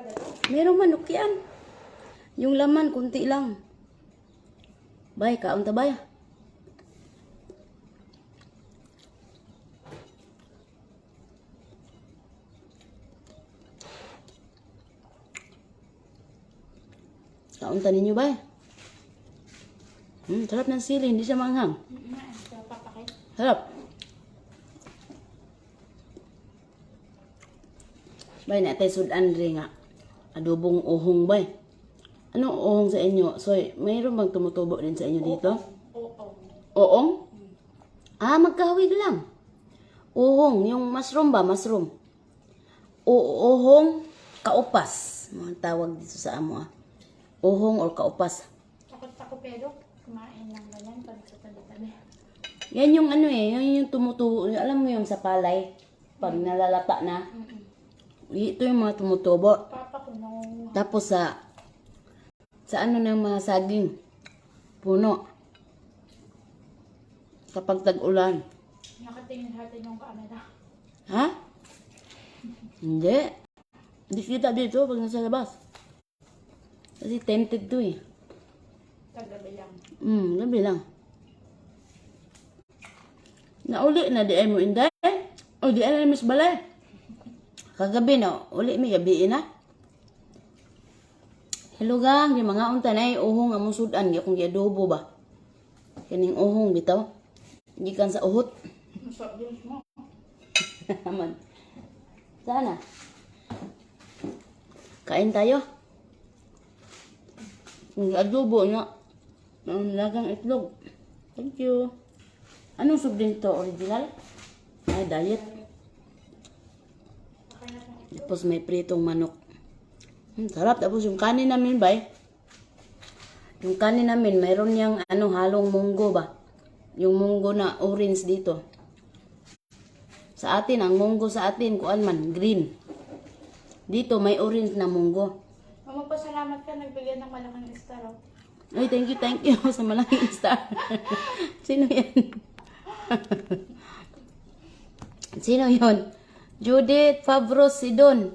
talaga to? Merong manok yan. Yung laman, kunti lang. Bay, kaon ta bay. Kaon ta ninyo, bay. Sarap ng sili, hindi siya manghang. Sarap papakit. Sarap. Bay, na tayo sudan rin nga. Adobong uhong, bay. Anong uhong sa inyo? Soy, mayroon bang tumutubo din sa inyo dito? Oo. Oong? Ah, magkahawig lang. Uhong, yung mushroom ba? Mushroom. Uhong kaupas. Mga tawag dito sa amo ah. Uhong or kaupas. Takot ako pero kumain ng ganyan pag sa tabi-tabi. Yan yung ano eh, yan yung tumutubo. Alam mo yung sa palay, pag nalalata na. Ito yung mga tumutubo. Papa ko nung Tapos sa ano ng mga saging, puno. Kapag tag-ulan. Nakatingin sa atin yung camera. Ha? Hindi. Hindi kita dito pag nasa labas. Kasi tempted to eh. Kagabi lang. Gabi lang. Nauli na di ay mo inday. O di ay na mas balay. Kagabi na, uli mi gabi na. Hello gang, di mga unta na uhong among sudan gi akong giadobo ba. Kining uhong bitaw. Gikan sa uhot. Masarap din mo. Naman. Sana. Kain tayo. Ang adobo na. Ang lagang itlog. Thank you. Anong soup din to? Original? Ay, diet. Tapos may pritong manok. Sarap. Tapos yung kanin namin, bay. Yung kanin namin, mayroon niyang ano, halong munggo ba? Yung munggo na orange dito. Sa atin, ang munggo sa atin, kuan man, green. Dito, may orange na munggo. Magpasalamat ka, nagbigay ng malaking star. Oh. Ay, thank you sa malaking star. Sino yan? Sino yun? Judith Fabros Sidon.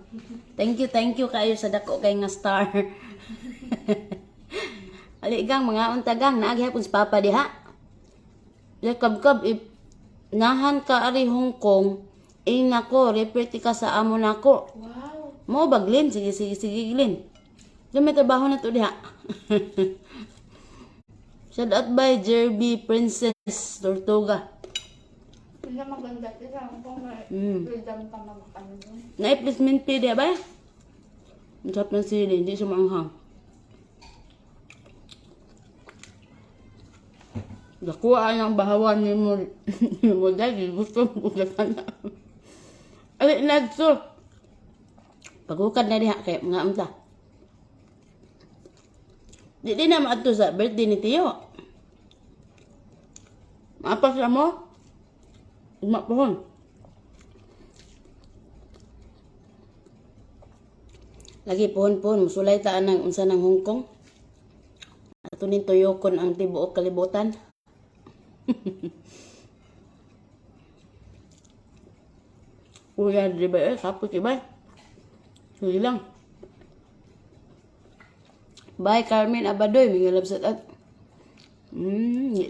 Thank you kayo sa dako kay nga star. Aligang mga untagang naagi hapon si Papa diha. Yakab-kab if nahan ka ari Hong Kong, eh nako, report ka sa amo nako. Wow! Mo ba Glenn? Sige, sige, sige Glenn. Diyan may trabaho na to diha. Shout out by Jerby Princess Tortuga. Hindi maganda. Isa kung may freedom ka mag-ano dun. Na-placement fee diha ba? Ang sarap ng sili, hindi siya maanghang. Nakuha ang bahawan ni mo, ni mo dahil gusto mo na. Ay, nagso. Pagukad na diha kay mga amta. Di di na maadto sa birthday ni Tiyo. Maapas na mo? Ugma pohon. Lagi pohon-pohon musulay ta anang unsa nang Hong Kong. Ato ning tuyokon ang tibuok kalibutan. Kuya, di ba eh? Kapot, di ba? Sige lang. Bye, Carmen Abadoy. May ngalab sa at.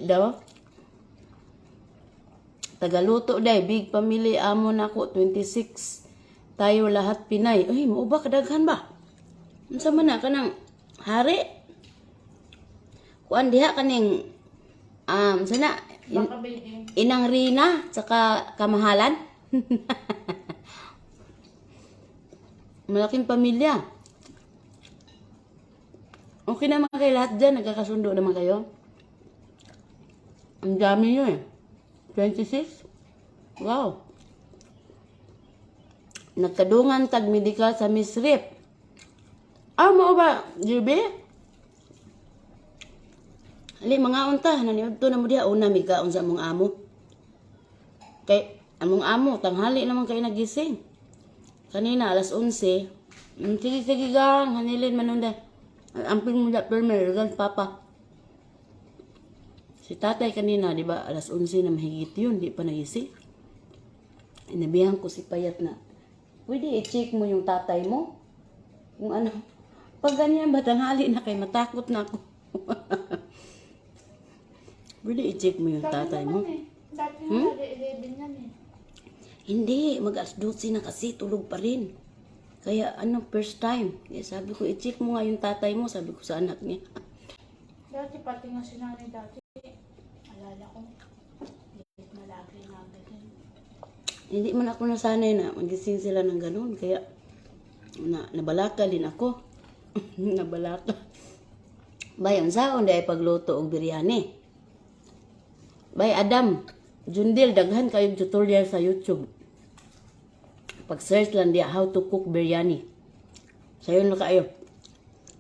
Daw. Tagaluto day. Big family amo nako 26. Tayo lahat Pinay. Ay, mo ba kadaghan ba? Unsa man na kanang hari? Kuan diha kaning sana Baka baby. Inang Rina saka kamahalan. Malaking pamilya. Okay naman kayo lahat dyan. Nagkakasundo naman kayo. Ang dami nyo eh. 26? Wow. Nagkadungan tag medical sa Miss Rip. Ah, mao ba, JB? Ali, mga unta, naniudto na mo diha. Una, migaon sa among amo. Kay, among amo, tanghali naman kayo nagising. Kanina, alas 11. Sige, sige, gang, hanilin manunda. Amping mo da, permer, gan, papa. Si tatay kanina, di ba, alas 11 na mahigit yun, di pa nagising. Inabihan ko si Payat na, pwede i-check mo yung tatay mo? Kung ano. Pag ganyan ba, tanghali na kay matakot na ako. Pwede i-check mo yung Sabi tatay naman mo. eh. Dati nga hmm? 11 yan eh. Hindi, mag alas 12 na kasi, tulog pa rin. Kaya ano, first time. Kaya sabi ko, i-check mo nga yung tatay mo, sabi ko sa anak niya. Dati pati nga si nanay dati. Alala ko. Late na lagi nagising. Hindi man ako nasanay na magising sila ng ganun. Kaya na, nabalaka din ako. Nabalaka. Bay, unsaon dahil pagluto og biryani? Bay, Adam, Jundil, daghan kayong tutorial sa YouTube. Pag-search lang diya, how to cook biryani. Sayon na kayo.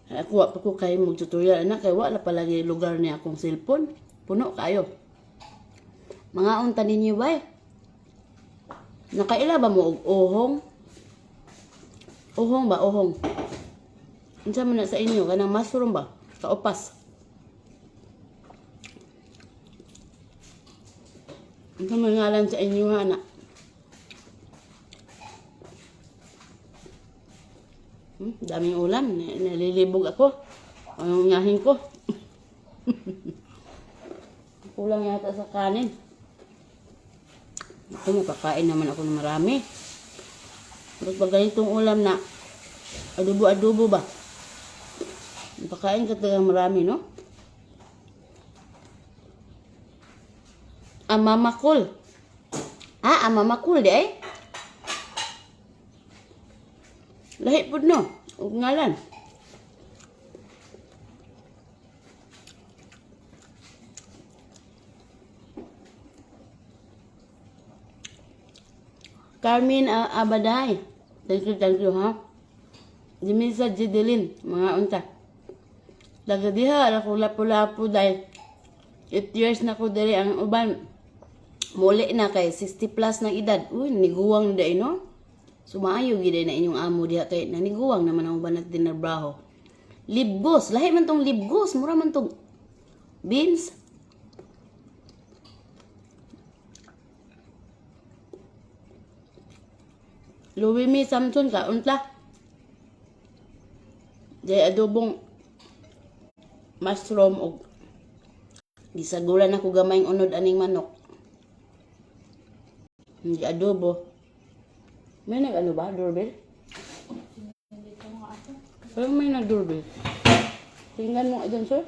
Ako, wa pa ko kayo mag-tutorial, anak. Kaya wala palagi lugar niya akong cellphone. Puno kayo. Mga unta ninyo, bay. Nakaila ba mo og uhong? Uhong ba? Uhong. Unsa man na sa inyo? Kanang mushroom ba? Kaupas. Unsa man ngalan sa inyo ha na? Daming ulam. Nalilibog ako. Anong ngahin ko? Kulang yata sa kanin. Ako, makakain naman ako ng marami. Tapos pag ganitong ulam na adobo-adobo ba? Pakain ka talagang marami, no? Amamakul. Ah, amamakul di ay. Lahi pud no. Og ngalan. Carmen Abaday. Thank you, ha. Jimisa Jidelin, mga unta. Taga diha, ala ko lapu-lapu dahil 8 years na ko diri ang uban. Muli na kay 60 plus ng edad. Uy, niguwang na dahil, no? Sumaayo gid na inyong amo diha kay naniguwang naman ang uban natin trabaho. Libgos, lahi man tong libgos, mura man tong beans. Luwi mi Samson ka unta. Jay adobong mushroom og gisagulan ako gamayng unod aning manok. Hindi adobo. May nag ano ba? Doorbell? Hindi ko nga ako. Parang may nag doorbell. Tingnan mo nga dyan, sir.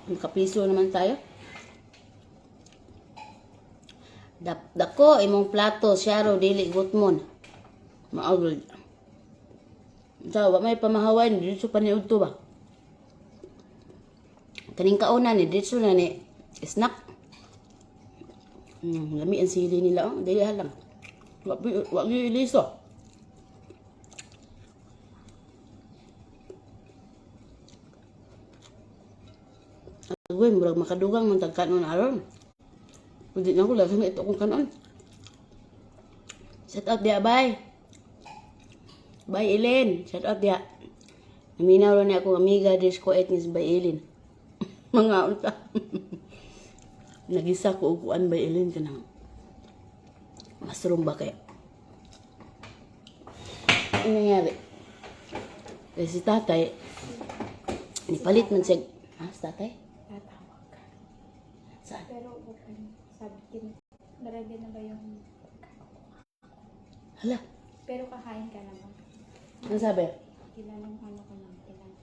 Nakapiso naman tayo. Dako, imong plato, siyaro, dili, gutmon. Maagod. Sa, wa may pamahawan, dito pa ni udto ba? Kaning kauna ni, dito na ni, snack. Lami ang sili nila, oh. Dili halang. Wa gyud iliso. Agoy, murag makadugang man tag kanon aron. Hindi na ko lagi ito akong kanon. Shout out diya, bye. Bye, Ellen. Shout out diya. Naminaw rin akong amiga dis ko etnis by Ellen. Mga unta. Nagisa ko og kuan by Ellen kanang. Mushroom ba kaya? Ano nangyari? Kasi si tatay, nipalit man siya. Ha, si tatay? Tatawag ka. Saan? Pero open. Sabi kin, ready na ba yung Hala, Pero kakain ka naman. ano sabi? Kilalang ano ko lang. Kilalang.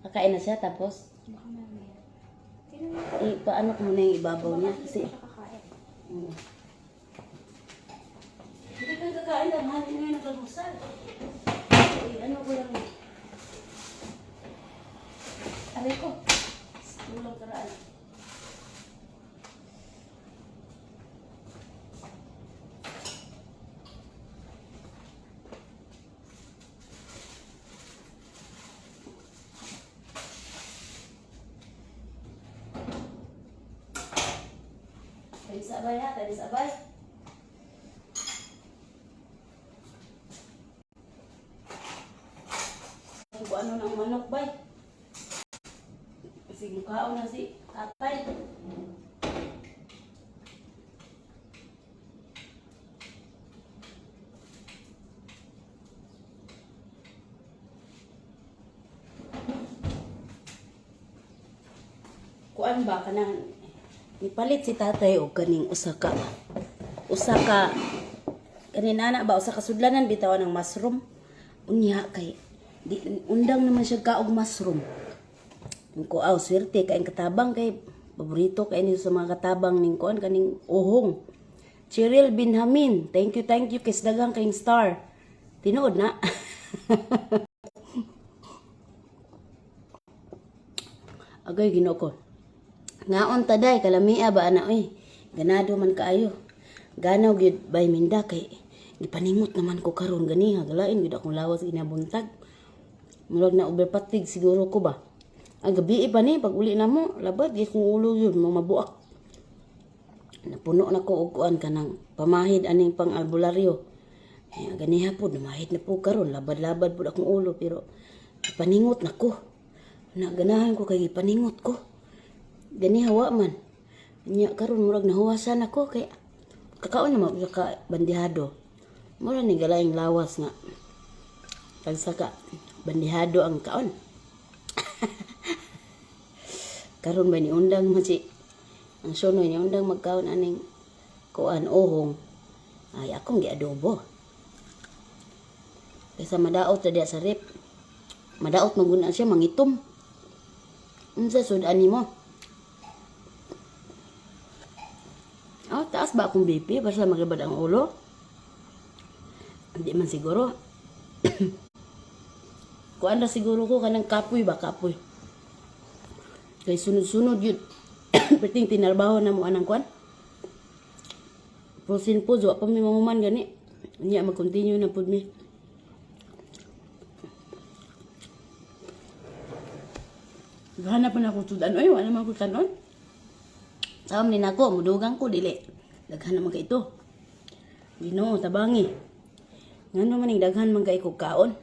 Kakain na siya tapos Baka mamaya. Tinanong ko. paano ko muna yung ibabaw niya Baka kasi hindi siya kakain. Hindi ka kakain lang, hali na yung nagkagusal. Eh, ano ko lang. Aray ko. Tulang karaan. Tayo sabay ha, tayo sabay. Kung ano ng manok bay. Kasi mukhaon na si tatay. Kuan ba kanang nipalit si tatay og kaning usa ka kanin ana ba, usa ka sudlanan bitaw ng mushroom. Unya kay di undang naman siya kaog mushroom. Ko aw swerte kay ang katabang kay paborito kay ni sa mga katabang ning kuan kaning uhong. Cheryl Binhamin, thank you kay daghang kayong star. Tinuod na. Agay, Ginoo ko. Ngaon ta day, kalamia ba ana oy. Ganado man kaayo. Ganaw gyud bay minda kay gipaningot naman ko karon ganiha galain gyud akong lawas ginabuntag. Murag na overfatigue siguro ko ba. Ang gabi pa ni pag uli na mo, labad gyud kong ulo yun, mga mabuak. Napuno na ko og kuan kanang pamahid aning pang albularyo. Eh, ganiha po, namahid na po karon, labad-labad po akong ulo pero paningot na ko. Naganahan ko kay gipaningot ko. Ganiha wa man. Nya karon murag nahuwasan ako kay kakaon na mo ka bandihado. Mura ni galaing lawas nga. Tagsa ka bandihado ang kaon. Karon ba ni undang man si ang sunoy ni undang magkaon aning kuan ohong. Ay, akong giadobo. Kaysa madaot ra diya sa rep. Madaot maguna siya mangitom. Unsa sud ani mo? Oh, taas ba akong BP para sa maglabad ang ulo? Hindi man siguro. Kuan ra siguro ko kanang kapoy ba, kapoy. Kay sunod-sunod yun. Perting tinarbaho na mo anang kuan. Frozen foods, wa pa mi mahuman gani. Nya mag-continue na pud mi. Hanap man ako sudan oy, wala man ko kanon. Sawam ni nako, mudugang ko dili. Daghan naman kay ito. Ginoo, tabangi. Ngano man ning daghan man kay kog kaon.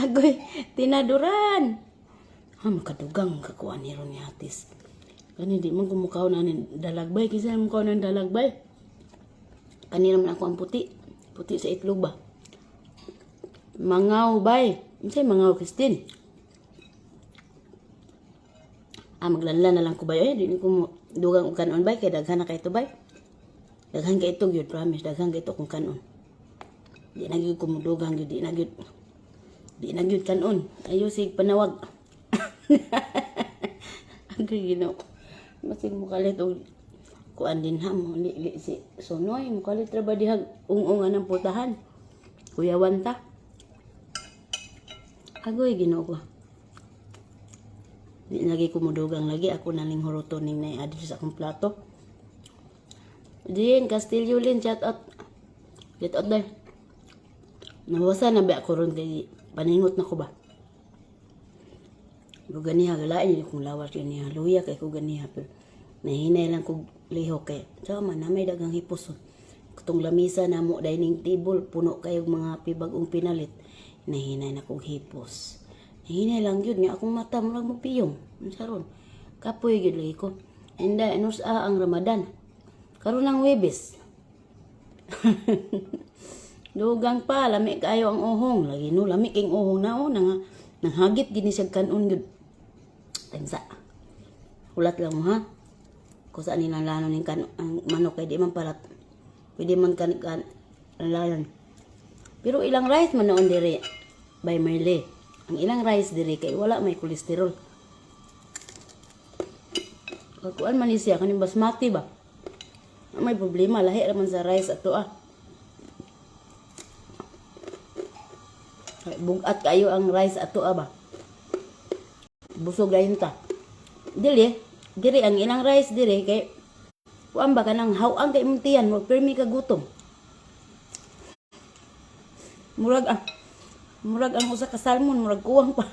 Agoy, tinaduran. Ha, makadugang kakuha ni ron ni Atis. Kani di man kumukaw na ni dalagbay. Kisa mukaw na dalagbay. Kanina man ako ang puti. Puti sa itlog ba? Mangaw bay. Unsay mangaw, Christine? Ah, maglanlan na lang ko bay. Ay, di ni ko mo dugang og kanon bay kay daghan na kay ito bay. Daghan kay ito gyud, promise, daghan kay ito kung kanon. Di na gyud ko mudugang gyud, di na gyud. Di na gyud kanon. Ayo sig panawag. Agay, Ginoo. Masig mo kalit og kuan din ha mo li, li, si Sonoy mo kalit ra ba dihag ung-ungan ng putahan. Kuyawan ta. Agoy, Ginoo ko. Di lagi ko mudugang lagi ako naling huruto ning nay adto sa akong plato. Jean Castillo Lin, shout out. Shout out dahil. Nawasan na ba ako ron kay paningot na ko ba? Pero ganiha galain yun kung lawas ganiha luya kay ko ganiha pero nahinay lang ko lihok kay sa man na may daghang hipos. Katong lamisa na mo dining table puno kayo mga pibag-ong pinalit. Nahinay na kong hipos. Nahinay lang yun nga akong mata murag mo piyong. Unsa ron? Kapoy gyud lagi ko. Inday, anus a ang Ramadan. Karon ang Webes. Dugang pa, lami kayo ang uhong. Lagi no, lami king uhong na oh, nang nanghagit gini siya kanon gyud. Tansa. Hulat lang mo ha. Kung saan nilalano ning kan ang manok kay di man palat. Pwede man kan kan lalan. Pero ilang rice man noon dire by Merle. Ang ilang rice dire kay wala may kolesterol. Kakuan man ni siya kaning basmati ba. May problema lahi ra man sa rice ato ah. Kay bugat kayo ang rice ato ah ba. Busog lain ta. Dili, diri ang ilang rice dire kay kuan ba kanang hawang kay imong tiyan, murag permi ka gutom. Murag ang usa ka salmon murag kuwang pa.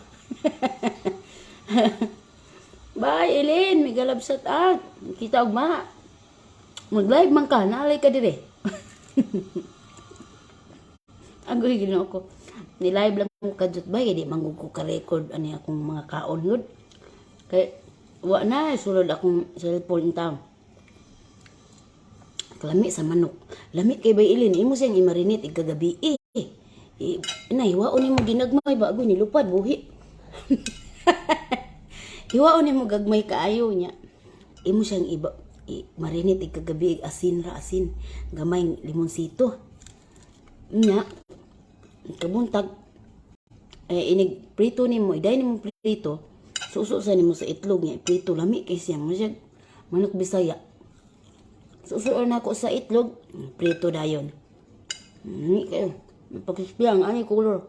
Bye, Eileen, may galab shout out. Kita ugma. Mag-live man ka, naalay ka dire. Agoy, Ginoo ko. Ni-live lang ko kadyot ba, di man ko ka-record ani akong mga kaon yun. Kay wa na sulod akong cellphone town. Lami sa manok. Lami kay bay Ilin, imo siyang imarinate igkagabi eh. Eh, na hiwaon nimo ginagmay ba agoy nilupad buhi. Hiwaon nimo gagmay kaayo niya. Imo siyang iba i, marinate ig kagabi, asin ra, asin, gamay limonsito. Nya kabuntag eh, inig prito nimo, iday nimo prito, suso sa nimo sa itlog niya prito, lami kay siya mo siya manok Bisaya. Suso na ako sa itlog, prito dayon. Lami kayo. Pagkispiyang ani color.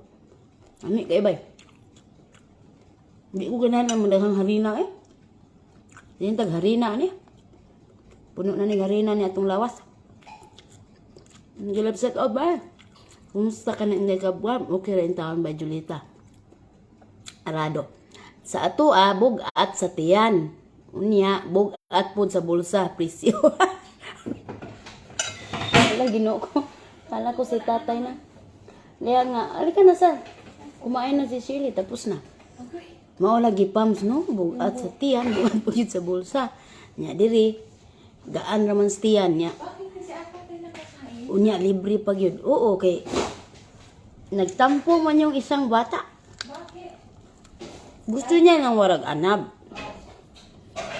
Lami kayo bay. Hindi ko ganahan ang daghang harina eh. Yan tag harina ni. Puno na ni harina ni atong lawas. Gilab set up ba? Kumusta ka na, Inday Kabwam? Okay rin taon ba, Julita? Arado. Sa ato ah, bug-at sa tiyan. Unya, bug-at pod sa bulsa, presyo. Wala, ginoo ko. Kala ko si tatay na. Kaya nga, alika na sa. Kumain na si Shirley, tapos na. Okay. Mao lagi, Pams, no? Bugat sa tiyan, bugat po yun sa bulsa. Nya diri, gaan raman sa tiyan nya. Bakit kasi ako tayo nakakain? Unya libre pag yun. Oo, kay nagtampo man yung isang bata. Bakit? Gusto niya ng warag anab.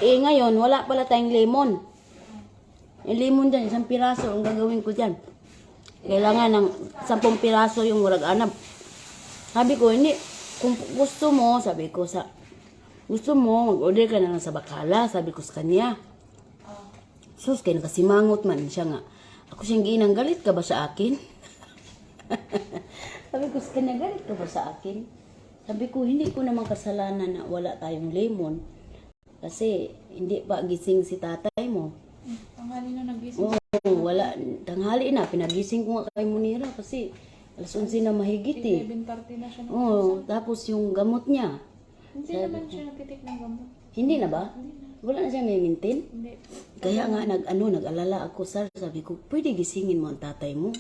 Eh ngayon, wala pala tayong lemon. Yung lemon dyan, isang piraso ang gagawin ko dyan. Kailangan ng 10 piraso yung warag anab. Sabi ko, hindi. Kung gusto mo, sabi ko sa, gusto mo, mag-order ka na lang sa bakala, sabi ko sa kanya. Oh. Sus, kaya nakasimangot man siya nga. Ako siyang ginang, "Galit ka ba sa akin?" Sabi ko sa kanya, "Galit ka ba sa akin?" Sabi ko, "Hindi ko naman kasalanan na wala tayong lemon. Kasi hindi pa gising si tatay mo." Tanghali na nagising. Oo, wala. Tanghali na. Pinagising ko nga kay Munira kasi alas 11 na mahigit eh. 11:30 na siya. No? Oo, tapos yung gamot niya. Hindi naman siya nagtitik ng gamot. Hindi na ba? Hindi na. Wala na siyang may-maintain? Hindi. Kaya nga nag-alala ako, sir, sabi ko, "Pwede gisingin mo ang tatay mo?"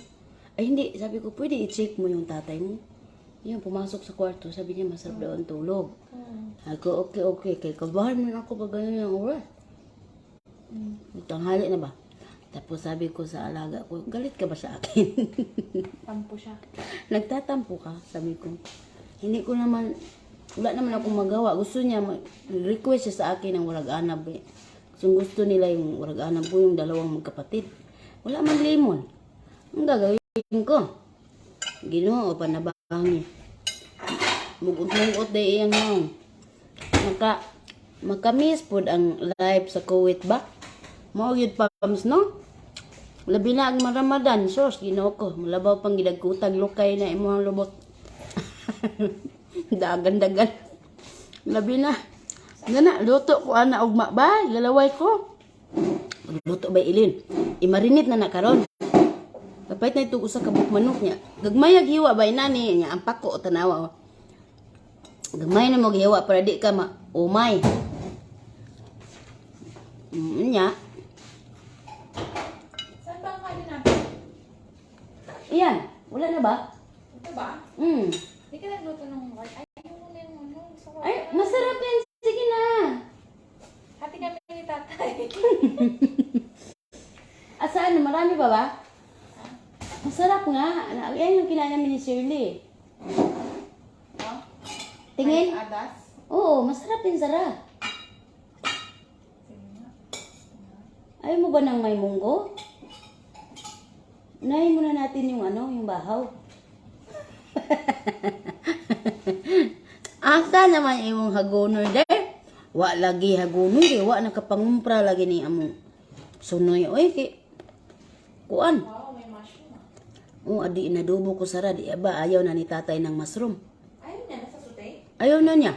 Ay hindi, sabi ko, "Pwede i-check mo yung tatay mo." Yun, pumasok sa kwarto, sabi niya masarap daw ang tulog. Oo. Sabi ko, Okay." Kay kabahan man ako pag ganyan ang oras. Tanghali na ba? Tapos sabi ko sa alaga ko, "Galit ka ba sa akin?" Tampo siya. "Nagtatampo ka?" sabi ko. Hindi ko naman, wala naman akong magawa. Gusto niya, request siya sa akin ng warag anab eh. So, gusto nila yung warag anab po yung dalawang magkapatid. Wala man lemon. Ang gagawin ko? Ginoo, panabangi. Mugot-mugot day iyang naong. Makamis pod ang life sa Kuwait ba? Mao gyud, Pams, no? Labi na ang Ramadan, sos, Ginoo ko. Malabaw pang gidagkutag lukay na imong lubot. Dagan-dagan. Labi na. Gana, luto ko ana ugma ba? Galaway ko. Luto ba ilin? Imarinit na na karon. Kapait na ito usa ka buok manok niya. Gagmay ag hiwa ba inani niya ang pako tanawa oh. Gamay na mo gihiwa para di ka ma umay. Nya. Saan ba ang kanin natin? Iyan, wala na ba? Ito ba? Mm. Hindi ka nagluto ng white. Ay, yung muna yung ano. Gusto ko. Ay, masarap yan. Sige na. Hati kami ni tatay. Asaan? Marami pa ba? Masarap nga. Yan yung kinain namin ni Shirley. Oh? Tingin? May adas? Oo, masarap din, sarap. Sige nga. Ayaw mo ba ng may munggo? Unahin muna natin yung ano, yung bahaw. Asa naman imong hagonoy de? Wa lagi hagonoy de, wa nakapangumpra lagi ni among sunoy oy kay kuan. Wow, may mushroom ah. Oh, adi inadobo ko sara di ba ayaw na ni tatay ng mushroom. Ayaw niya, nasa sute? Ayaw na niya.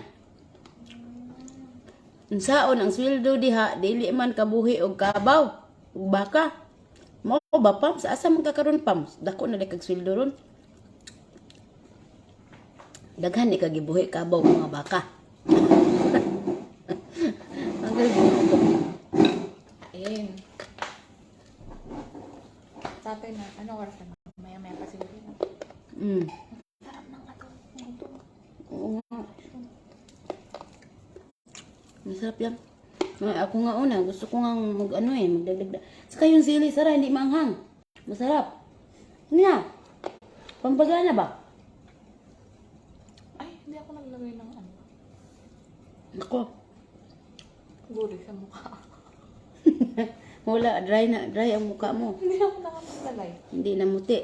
Unsaon ang sweldo diha, dili man kabuhi og kabaw ug baka. Mao ba, Pams? Asa man ka karon, Pams? Dako na kag sweldo ron. Daghan ni kag gibuhi kabaw mga baka. Ang galing ko. Ayun. Tatay na, ano oras na? Maya-maya pa siguro. Sarap ng ato. Ito. Oo nga. Masarap yan. Ay, ako nga una, gusto ko nga mag ano eh, magdagdag. Saka yung sili, sara, hindi maanghang. Masarap. Ano na? Pampagana ba? Ay, hindi ako naglagay ng ano. Nako. Guri sa mukha. Wala, dry na, dry ang mukha mo. Hindi ako nakapaglalay. Hindi na muti.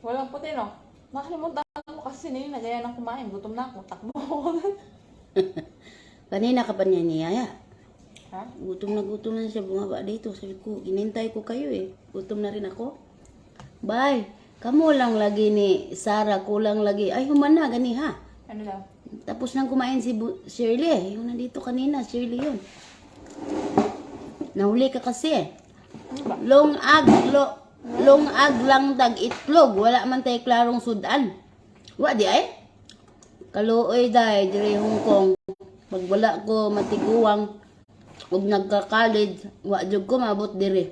Walang puti, no? Nakalimutan mo kasi nini, nagaya ng kumain. Gutom na ako. Takbo ako. Kanina ka pa niya niyaya. Ha? Gutom na siya bumaba dito. Sabi ko, inintay ko kayo eh. Gutom na rin ako. Bye. Kamu lang lagi ni Sarah, kulang lagi. Ay, humana, gani ha. Ano daw? Tapos nang kumain si Shirley. Yung nandito kanina, Shirley yun. Nahuli ka kasi eh. Ano ba? Long ag, long ag lang dag itlog. Wala man tay klarong sudan. Wa di ay? Kaluoy day, diri Hong Kong. Pag wala ko matiguang ug nagka-college, wa jud ko maabot diri.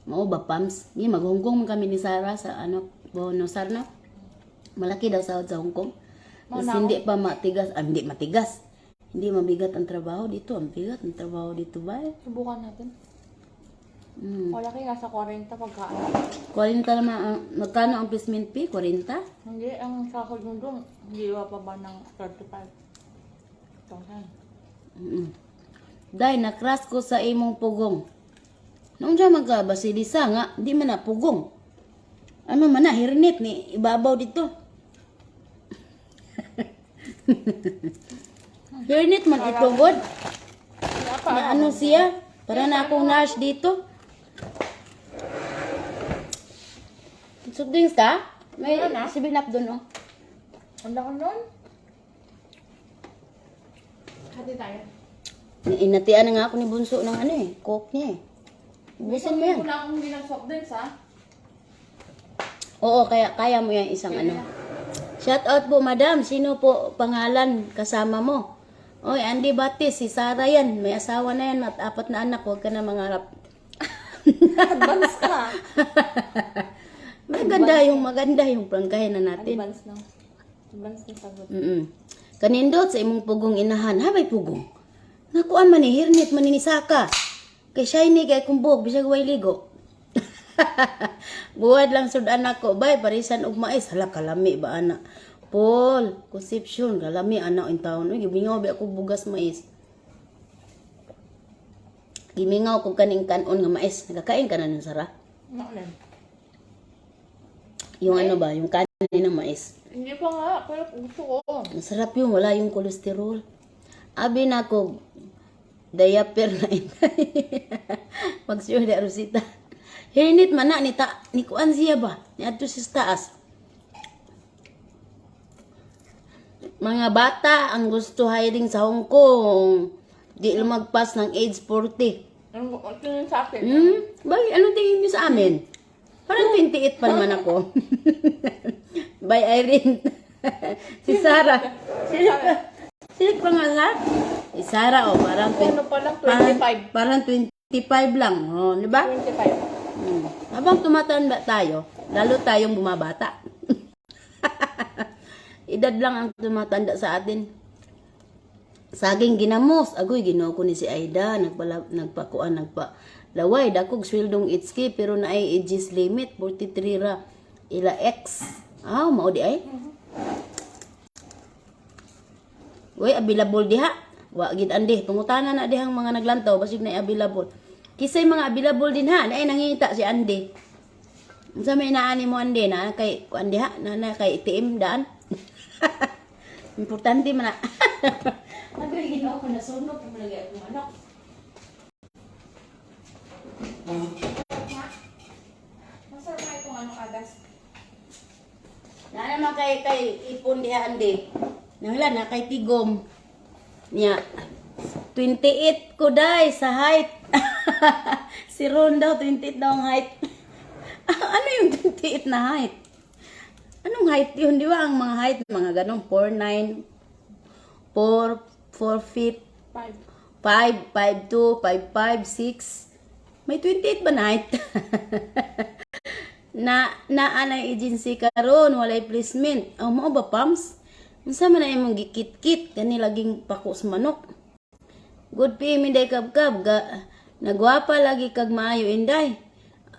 Mao ba Pams? Ni mag Hong Kong man kami ni Sarah sa ano, Bono Sarna. Malaki daw sahod sa Hong Kong. Mao Tapos na hindi pa matigas, ah, hindi matigas. Hindi mabigat ang trabaho dito. Ang bigat ang trabaho dito ba? Eh? Subukan natin. Wala kayo nasa 40 pagkaan. 40 naman, ang, magkano ang placement fee? 40? Hindi, ang sahod mo doon, hindi pa ba ng 35,000? Day, nakras ko sa imong pugong. Noong siya magka basilisa nga, di man na pugong. Ano man na, hirnit ni ibabaw dito. Hirnit man ito, God. Wala pa. Na ano siya? Para na akong nurse dito. Soft drinks ka? May Wala na. 7 Up doon, oh. Ang laki nun. Hati tayo. Inatian na nga ako ni Bunso ng ano eh, coke niya eh. Ubusin mo yan. Wala akong hindi nag-soft drinks, ha? Oo, kaya kaya mo yan isang ano. Shout out po, madam. Sino po pangalan kasama mo? Oy, Andy Batis, si Sarah yan. May asawa na yan at apat na anak. Huwag ka na mangarap. Advance ka. Maganda yung prangkahin na natin. Advance na. Advance na sagot. Kanindot sa imong pugong inahan. Ha, may pugong. Nakuan man ni, hirnit man ni Saka. Kay shiny kay kumbog, bisag way ligo. Buwad lang sud anak ko, bay parisan og mais. Hala kalami ba ana. Paul, Concepcion, kalami ana in taon. Uy, gimingaw ba ako bugas mais. Gimingaw ko kaning kanon nga mais. Nagakain ka na nun, Sara? Ano ulit? Yung ano ba, yung kanin ng mais. Hindi pa nga, pero gusto ko. Masarap yun, wala yung kolesterol. Abi na ko, diaper na inay. Mag-sure na Rosita. Hirnit man na, ni, ta, ni kuan siya ba? Ni adto siya sa taas. Mga bata ang gusto hiring sa Hong Kong. Di lumagpas ng age 40. Ano ba? Tingin sa akin. Bakit? Anong tingin niyo sa amin? Parang 28 pa naman ako. Bye, Irene. Si Sarah. Sino pa? Sino pa nga, Sarah? Si Sarah, oh, parang, Ano pa lang, 25. Parang 25 lang, oh, di ba? 25. Habang tumatanda tayo, lalo tayong bumabata. Edad lang ang tumatanda sa atin. Saging ginamos, agoy Ginoo ko ni si Aida, nagpala, nagpakuan nagpa laway dakog sweldong itski pero naay ages limit 43 ra ila ex. Ah, mao di ay. Uy, available diha. Wa gid andi pangutana na dihang mga naglantaw basig na available. Kisay mga available din ha, naay nangita si Andy. Unsa may inaani mo Andy na kay kuan diha na, na kay ATM daan. Importante man na. Agoy Ginoo ko nasunog ko lagi akong manok. Masarap nga itong ano, kadas. Na naman kay kay ipon diha Andy. Nangla na kay Tigom. Niya 28 ko dai sa height. Si Ron daw 28 daw ang height. Ano yung 28 na height? Anong height yun? Di ba ang mga height, mga ganong 4'9", 4, 4 feet, 5. 5, 5, 2, 5, 5, 6. May 28 ba na height? Na naa na agency karon walay placement. Oh, mao ba Pams? Unsa man na imong gikit-kit kani laging pako sa manok. Good PM Inday Kabkab ga nagwapa lagi kag maayo Inday.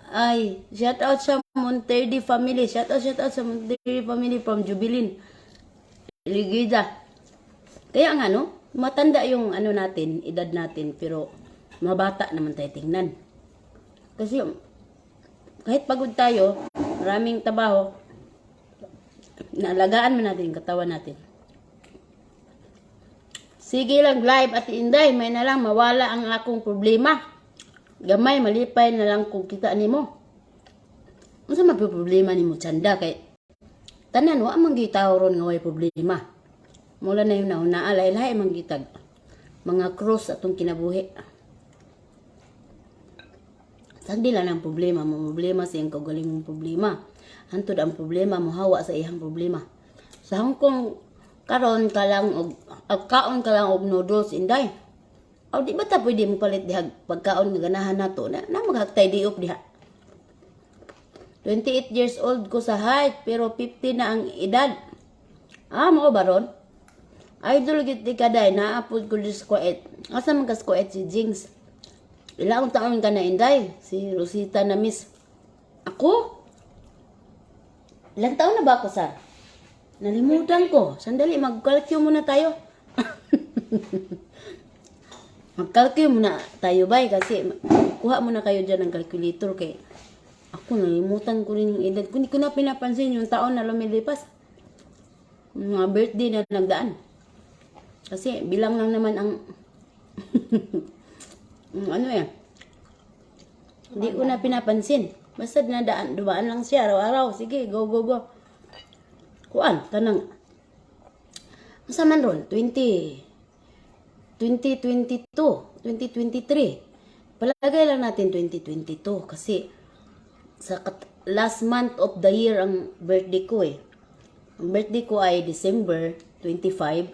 Ay, shout out sa Monterde family. Shout out sa Monterde family from Jubilin. Ligida. Kaya nga no, Matanda yung ano natin, edad natin, pero mabata naman tayo tingnan. Kasi kahit pagod tayo, maraming trabaho, naalagaan mo natin yung katawan natin. Sige lang live at Inday, may na lang mawala ang akong problema. Gamay, malipay na lang kung kita nimo. Unsa man po problema nimo, Chanda, kay tanan wa man gyud tawo ron nga way problema. Mula na yung nauna lahi man gitag mga cross atong kinabuhi. Sagdi lang ang problema mo, problema sa iyang kaugalingong problema. Hantod ang problema mo hawa sa iyang problema. Sa Hong Kong karon ka lang og og kaon ka lang og noodles, Inday. Aw, di ba ta pwede mo palit diha pagkaon nga ganahan nato na, na maghaktay diop diha. 28 years old ko sa height pero 50 na ang edad. Ah, mao ba ron? Idol gid di ka day, naapod ko di sa Kuwait. Asa man ka sa Kuwait, si Jinx? Ilang taon ka na, Inday? Si Rosita na miss. Ako? Ilang taon na ba ako, sir? Nalimutan ko. Sandali, mag-calculate muna tayo. Mag-calculate muna tayo, bay. Kasi kuha muna kayo dyan ng calculator. Kay ako, nalimutan ko rin yung edad ko. Hindi ko na pinapansin yung taon na lumilipas. Mga birthday na nagdaan. Kasi bilang lang naman ang, ang ano eh. Hindi ko na pinapansin. Basta dinadaan, dumaan lang siya araw-araw. Sige, go, go, go. Kuan, kanang unsa man ron? 20 2022, 2023. Palagay lang natin 2022 kasi sa last month of the year ang birthday ko eh. Ang birthday ko ay December 25,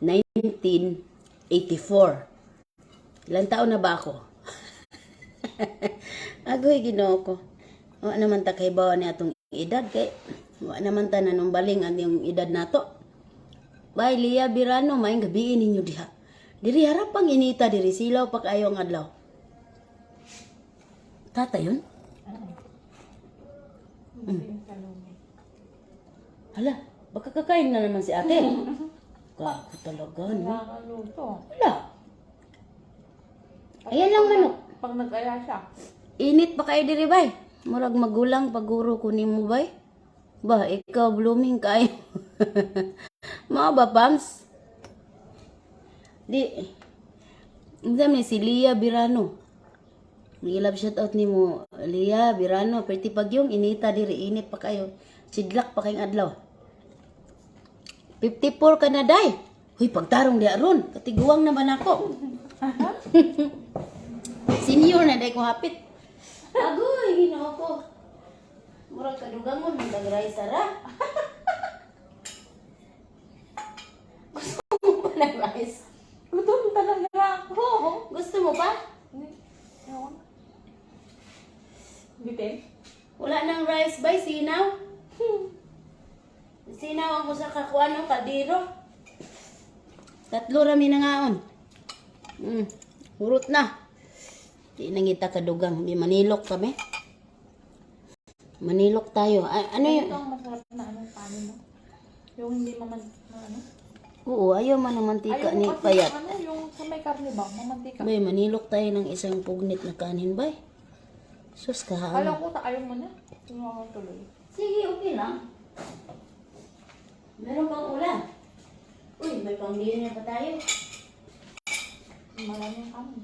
1984. Ilang taon na ba ako? Agoy, Ginoo ko. Wa naman ta kay ni atong edad kay wa naman ta nanumbaling ang iyong edad nato. Bay Lia Birano, maayong gabii ninyo diha. Diri harap pang inita diri, silaw pa kaayo ang adlaw. Tata yun? Hala, baka kakain na naman si ate. Gago talaga, no? Nakakaluto. Wala. Ayan lang manok. Pag nag-aya siya. Init pa kayo diri, bay. Murag magulang paguro ko nimo, bay. Ba, ikaw blooming kayo. Mao ba, Pams? Di. Unsa ni si Lia Birano? Nilab shout out nimo, Lia Birano, perti pagyong inita diri, init pa kayo. Sidlak pa kayong adlaw. 54 ka na, day. Huy, pagtarong di aron, katiguang naman ako. Senior na day ko hapit. Agoy, Ginoo ko. Murag kadugangon man kag rice ra. Gusto mo pa ng rice? Gutom talaga ako. Gusto mo pa? Hindi. Ayoko na. Bitin? Wala nang rice bay, sinaw. Sinaw ang usa ka kuano kaldero. Tatlo ra mi nangaon. Hurot na. Di nangita kadugang, di manilok kami. Manilok tayo. Ano yun? Ito ang masarap na ano, kanin mo. Yung hindi maman, na ano. Oo, ayaw man ang mantika Ayaw ni ko kasi Payat. yung ano, yung sa may karne ba, mamantika. Bay, manilok tayo ng isang pugnit na kanin, bay. Sus, kahaan. Alam ko, ayaw mo na. Yung ako tuloy. Sige, okay lang. Meron pang ulam. Uy, may pang dinner pa tayo. Maraming kanin.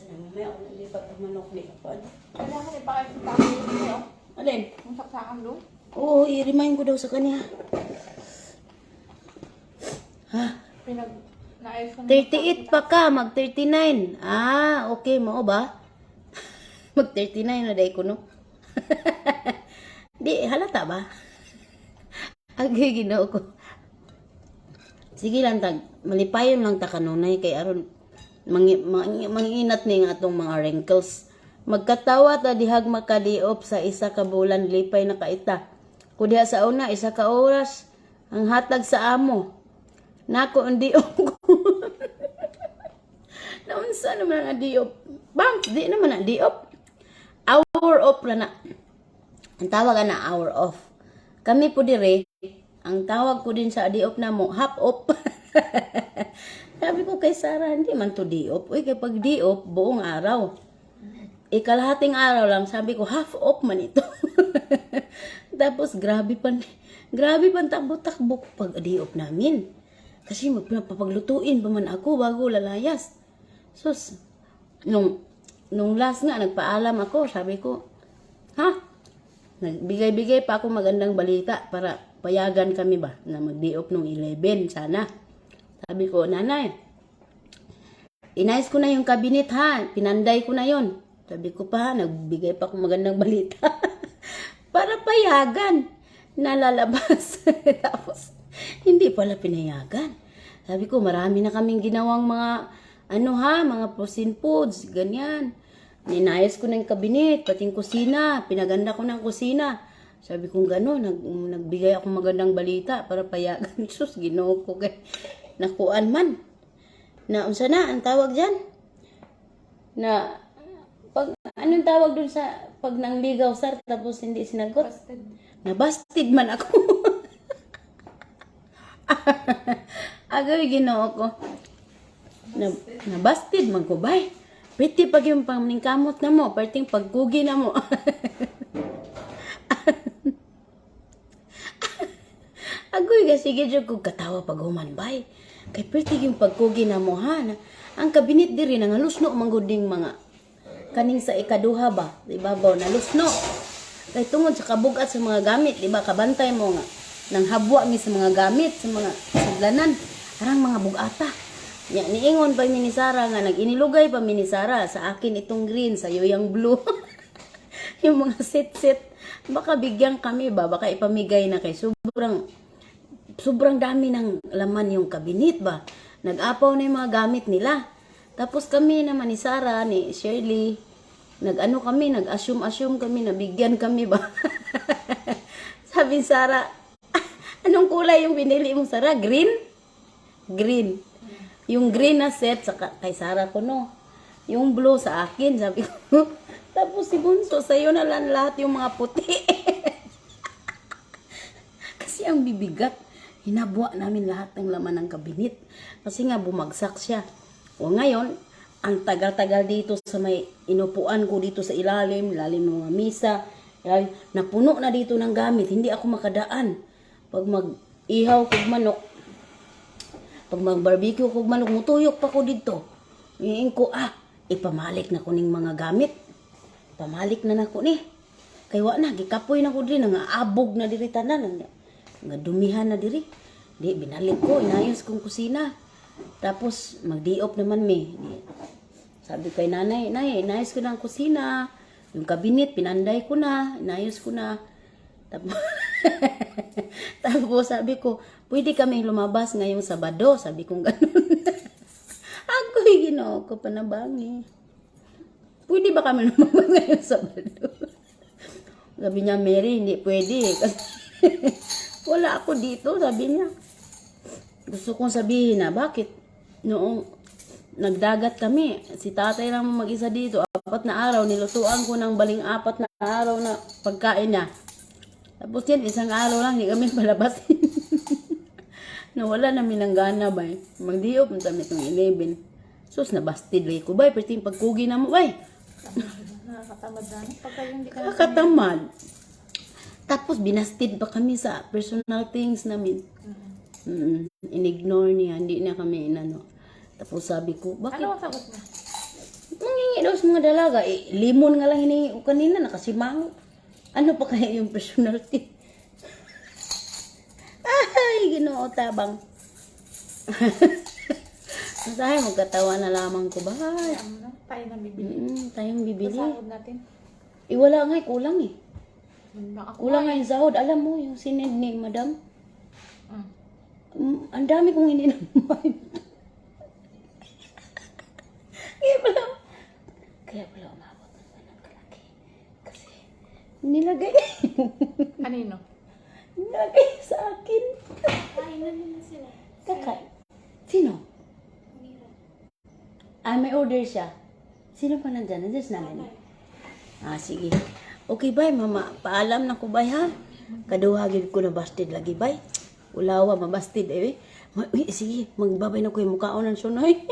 Sana mamaya ako nalipat ang manok ni Kapan. Kailangan ipakain sa tayo yung ano, Alin? yung saksakan doon. Oo, i-remind ko daw sa kanya. Ha? Pinag, naayos ko na. 38 pa ka, mag 39. Ah, okay, mao ba? Mag 39 na day ko, no? Di, halata ba? Agay, Ginoo ko. Sige lang, tag, malipayon lang ta kanunay kay aron manginat ni nga atong mga wrinkles. Magkatawa ta dihag makadiop sa isa ka bulan, lipay na kaita. Kudiha sa una, isa ka oras, ang hatag sa amo. Nako ang diop ko. Naunsa naman ang diop? Bang, di naman ang diop. Hour off na na. Ang tawag na hour off. Kami po dire, ang tawag ko din sa day off na mo, half off. Sabi ko kay Sarah, hindi man to day off. Uy, kapag day off, buong araw. Ikalahating araw lang, sabi ko, half off man ito. Tapos, grabe pan takbo-takbo ko pag day off namin. Kasi magpapaglutuin pa man ako bago lalayas. Sus, nung last nga, nagpaalam ako, sabi ko, ha? Nagbigay-bigay pa ako magandang balita para payagan kami ba na mag-day off nung 11 sana. Sabi ko, "Nanay, inayos ko na yung cabinet ha, pinanday ko na yon." Sabi ko pa, nagbigay pa ako magandang balita para payagan na lalabas. Tapos, hindi pala pinayagan. Sabi ko, marami na kaming ginawang mga, ano ha, mga frozen foods, ganyan. Ninayos ko na yung cabinet, pati yung kusina, pinaganda ko ng kusina. Sabi ko gano'n, nagbigay ako magandang balita para payagan. Sus, Ginoo ko kay nakuan man. Na unsa na ang tawag diyan? Na pag anong tawag dun sa pag nangligaw, sir, tapos hindi sinagot? Busted. Nabasted man ako. Agay, Ginoo ko. Nabasted man ko bay. Pwede pag yung paningkamot na mo, perting pagkugi na mo. Agoy ga sige jud ko katawa pag human bay. Kay perti yung pagkugi na mo ha. Na, ang kabinet diri nangalusno man gud ning mga kaning sa ikaduha ba, ibabaw na lusno. Kay tungod sa kabugat sa mga gamit, di ba, kabantay mo nga nang habwa mi sa mga gamit sa mga sudlanan, arang mga bugata. Nya niingon pa mi ni Sara nga nag-inilugay pa mi ni Sara, sa akin itong green, sa iyo yung blue. Yung mga set-set, baka bigyan kami ba, baka ipamigay na kay sobrang sobrang dami ng laman yung kabinet ba. Nag-apaw na yung mga gamit nila. Tapos kami naman ni Sarah, ni Shirley, nag-ano kami, nag-assume-assume kami, nabigyan kami ba. Sabi ni Sarah, "Anong kulay yung binili mo, Sarah? Green?" Green. Yung green na set sa kay Sarah ko, no. Yung blue sa akin, sabi ko. Tapos si Bunso, sa'yo na lang lahat yung mga puti. Kasi ang bibigat. Hinabwa namin lahat ng laman ng kabinet. Kasi nga bumagsak siya. O ngayon, ang tagal-tagal dito sa may inupuan ko dito sa ilalim, ilalim ng mga misa, ilalim, napuno na dito ng gamit. Hindi ako makadaan. Pag mag-ihaw kog manok, pag mag-barbecue kog manok, mutuyok pa ko dito. Iing ko, ah, ipamalik na ko ning mga gamit. Pamalik na nako ni. Kay wa na, gikapoy na ko diri, nangaabog na diri tanan, nga dumihan na diri. Di, binalik ko, inayos kong kusina. Tapos, mag-day off naman mi. Di, sabi kay nanay, "Nay, inayos ko na ang kusina. Yung kabinet, pinanday ko na, inayos ko na." Tapos sabi ko, "Pwede kami lumabas ngayong Sabado." Sabi kong ganun. Ako, Ginoo ko, panabangi. "Pwede ba kami lumabas ngayong Sabado?" Sabi niya, "Mary, hindi pwede. Kasi wala ako dito," sabi niya. Gusto kong sabihin na, bakit noong nagdagat kami, si tatay lang mag-isa dito, 4 na araw, nilutuan ko ng baling 4 na araw na pagkain niya. Tapos yan, isang araw lang, hindi kami palabasin. Nawala namin ang gana ba eh. Mag-day off kami itong 11. Sus, nabastid lagi ko ba? Pwede yung pagkugi na mo ba? Nakakatamad na. Pagka hindi ka Kakatamad. Tapos binastid pa kami sa personal things namin. Inignore niya, hindi niya kami inano. Tapos sabi ko, bakit? Ano ang sagot mo? Mangingi daw sa mga dalaga. Eh, limon nga lang hiningi ko kanina, nakasimangot. Ano pa kaya yung personal thing? Ay, Ginoo tabang. Masahe, magkatawa na lamang ko ba? Kaya mo na, tayo na bibili. Tayong bibili. Sa sahod natin. Eh, wala nga eh, kulang eh. Yun lang ako. Kulang nga yung sahod. Alam mo, yung sinend ni madam, ang dami kong ininamay. Kaya pala umabot ng ganun kalaki. Kasi, nilagay, Kanino? nilagay sa akin. Kain na nila sila. Kakain. Sino? Ah, may order siya. Sino pa nandyan? Nandiyan si nanay mo? Ah, sige. Okay, bye, mama. Paalam na ko, bye, ha? Kaduha gid ko na busted lagi bay. Ulawa mabasted eh. Uy, sige, magbabay na ko yung mukhaon ng sunoy.